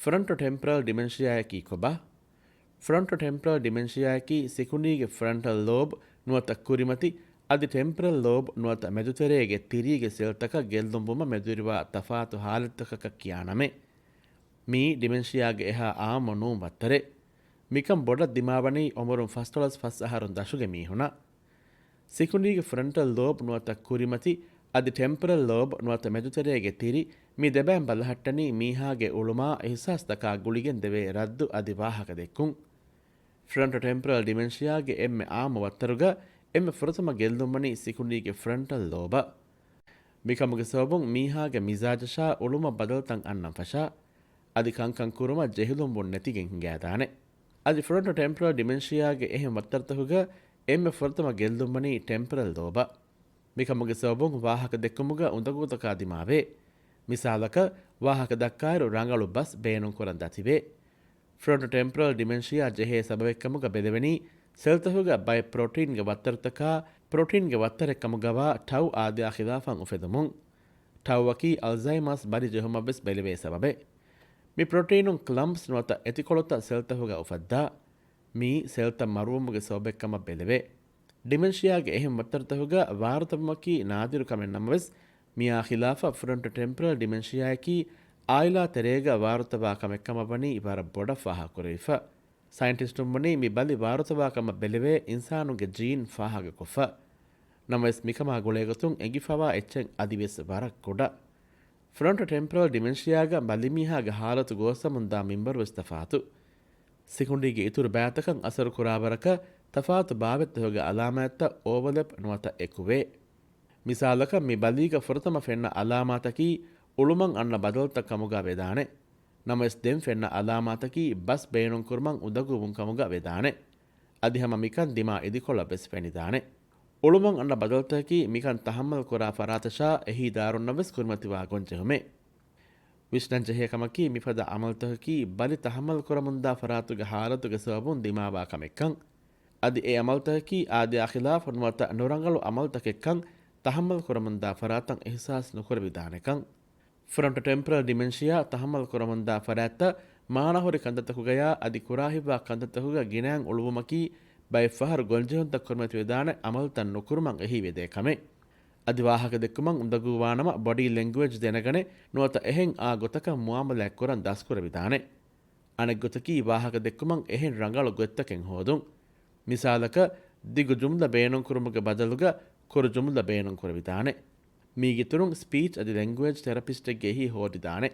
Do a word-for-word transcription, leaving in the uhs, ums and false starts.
ފްރޮންޓޯ ޓެމްޕްރަލް ޑިމެންޝިއާއަކީ ކޮބާ؟ ފްރޮންޓޯ ޓެމްޕްރަލް ޑިމެންޝިއާއަކީ ސިކުނޑީގެ ފްރަންޓަލް ލޯބް ނުވަތަ ކުރިމަތި އަދި ޓެމްޕްރަލް ލޯބް ނުވަތަ މެދުތެރޭގެ ތިރީގެ ސެލްތަކަށް ގެއްލުންވުމަށް މެދުވެރިވާ ތަފާތު ހާލަތްތަކަކަށް ކިޔާ ނަމެއް. މިއީ ޑިމެންޝިއާގެ އެހާ އާއްމު ނޫން ވައްތަރެއް. މިކަން ބޮޑަށް ދިމާވަނީ އުމުރުން ފަސްދޮޅަސް ފަސް އަހަރުން ދަށުގެ މީހުނަށް. ސިކުނޑީގެ ފްރޮންޓަލް ލޯބް ނުވަތަ ކުރިމަތި އަދި ޓެމްޕްރަލް ލޯބް ނުވަތަ މެދުތެރޭގެ ތިރި، މި ދެބައިން ބަލަހައްޓަނީ މީހާގެ އުޅުމާ އިހްސާސްތަކާ ގުޅިގެން ދެވޭ ރައްދު އަދި ވާހަކަ ދެއްކުން. ފްރޮންޓޯ ޓެމްޕްރަލް ޑިމެންޝިއާގެ އެންމެ އާއްމު ވައްތަރުގަ އެންމެ ފުރަތަމަ ގެއްލުންވަނީ ސިކުނޑީގެ ފްރޮންޓަލް ލޯބަށް. މިކަމުގެ ސަބަބުން މީހާގެ މިޒާޖަށާ އުޅުމަށް ބަދަލުތައް އަންނަން ފަށާ، އަދި ކަންކަން ކުރުމަށް ޖެހިލުންވުން ނެތިގެން ހިނގައިދާނެ. އަދި ފްރޮންޓޯ ޓެމްޕްރަލް ޑިމެންޝިއާގެ އެހެން ވައްތަރުތަކުގަ އެންމެ ފުރަތަމަ ގެއްލުންވަނީ ޓެމްޕްރަލް ލޯބަށް. މިކަމުގެ ސަބަބުން ވާހަކަ ދެއްކުމުގަ އުނދަގޫތަކާ ދިމާވޭ. މިސާލަކަށް، ވާހަކަ ދައްކާއިރު ރަނގަޅު ބަސް ބޭނުންކުރަން ދަތިވޭ. ފްރޮންޓޯ ޓެމްޕްރަލް ޑިމެންޝިއާ ޖެހޭ ސަބަބެއްކަމުގަ ބެލެވެނީ، ސެލްތަކުގަ ބައެއް ޕްރޮޓީންގެ ވައްތަރުތަކާ، ޕްރޮޓީންގެ ވައްތަރެއްކަމުގަވާ ޓައު އާދަޔާ ޚިލާފަށް އުފެދުމުން. ޓައުއަކީ އަލްޒައިމާސް ބަލި ޖެހުމަށްވެސް ބެލެވޭ ސަބަބެއް. މި ޕްރޮޓީނުން ކްލަމްޕްސް ނުވަތަ އެތިކޮޅުތައް ސެލްތަކުގަ އުފައްދާ. މިއީ ސެލްތައް މަރުވުމުގެ ސަބަބެއްކަމަށް ބެލެވޭ. ޑިމެންޝިއާގެ އެހެން ވައްތަރުތަކުގަ ވާރުތަވުމަކީ ނާދިރު ކަމެއް ނަމަވެސް، މިއާ ޚިލާފަށް ފްރޮންޓޯ ޓެމްޕްރަލް ޑިމެންޝިއާއަކީ އާއިލާ ތެރޭގަ ވާރުތަވާ ކަމެއްކަމަށްވަނީ ވަރަށް ބޮޑަށް ފާހަގަކުރެވިފަ. ސައިންޓިސްޓުން ވަނީ މި ބަލި ވާރުތަވާ ކަމަށް ބެލެވޭ އިންސާނުންގެ ޖީން ފާހަގަކޮށްފަ. ނަމަވެސް، މިކަމާ ގުޅޭގޮތުން އެނގިފަވާ އެއްޗެއް އަދިވެސް ވަރަށް ކުޑަ. ފްރޮންޓޯ ޓެމްޕްރަލް ޑިމެންޝިއާގަ ބަލިމީހާގެ ހާލަތު ގޯސްވަމުންދާ މިންވަރުވެސް ތަފާތު. ސިކުނޑީގެ އިތުރު ބައިތަކަށް އަސަރު ކުރާވަރަކަށް ތަފާތު ބާވަތްތަކުގެ އަލާމާތްތައް އޯވަލެޕް ނުވަތަ އެކުވޭ. މިސާލަކަށް، މި ބަލީގަ ފުރަތަމަ ފެންނަ އަލާމާތަކީ އުޅުމަށް އަންނަ ބަދަލުތައް ކަމުގަ ވެދާނެ. ނަމަވެސް، ދެން ފެންނަ އަލާމާތަކީ ބަސް ބޭނުންކުރުމަށް އުނދަގޫވުން ކަމުގަ ވެދާނެ. އަދި ހަމަ މިކަން ދިމާ އިދިކޮޅަށް ވެސް ފެނިދާނެ. އުޅުމަށް އަންނަ ބަދަލުތަކަކީ މިކަން ތަހައްމަލް ކުރާ ފަރާތަށާ އެހީ ދާރުންނަށް ވެސް ކުރިމަތިވާ ގޮންޖެހުމެއް. ވިސްނަންޖެހޭ ކަމަކީ، މިފަދަ އަމަލުތަކަކީ ބަލި ތަހައްމަލް ކުރަމުންދާ ފަރާތުގެ ހާލަތުގެ ސަބަބުން ދިމާވާ ކަމެއްކަން. އަދި އެ އަމަލުތަކަކީ އާދަޔާ ޚިލާފު ނުވަތަ ނުރަނގަޅު އަމަލުތަކެއްކަން ތަހައްމަލް ކުރަމުންދާ ފަރާތަށް އިހްސާސް ނުކުރެވިދާނެކަން. ފްރޮންޓޯ ޓެމްޕްރަލް ޑިމެންޝިއާ ތަހައްމަލް ކުރަމުންދާ ފަރާތްތައް މާނަހުރި ކަންތައްތަކުގަޔާ އަދި ކުރާހިތްވާ ކަންތައްތަކުގަ ގިނައިން އުޅުވުމަކީ ބައެއްފަހަރު ގޮންޖެހުންތައް ކުރިމަތިވެދާނެ އަމަލުތައް ނުކުރުމަށް އެހީވެދޭ ކަމެއް. އަދި ވާހަކަ ދެއްކުމަށް އުނދަގޫވާނަމަ ބޮޑީ ލެންގުއޭޖް ދެނެގަނެ ނުވަތަ އެހެން އާ ގޮތަކަށް މުއާމަލާތް ކުރަން ދަސްކުރެވިދާނެ. އަނެއްގޮތަކީ ވާހަކަ ދެއްކުމަށް އެހެން ރަނގަޅު ގޮތްތަކެއް ހޯދުން. މިސާލަކަށް، ދިގު ޖުމްލަ ބޭނުންކުރުމުގެ ބަދަލުގަ ކުރު ޖުމްލަ ބޭނުންކުރެވިދާނެ. މީގެއިތުރުން ސްޕީޗް އަދި ލެންގުއޭޖް ތެރަޕިސްޓެއްގެ އެހީ ހޯދިދާނެ.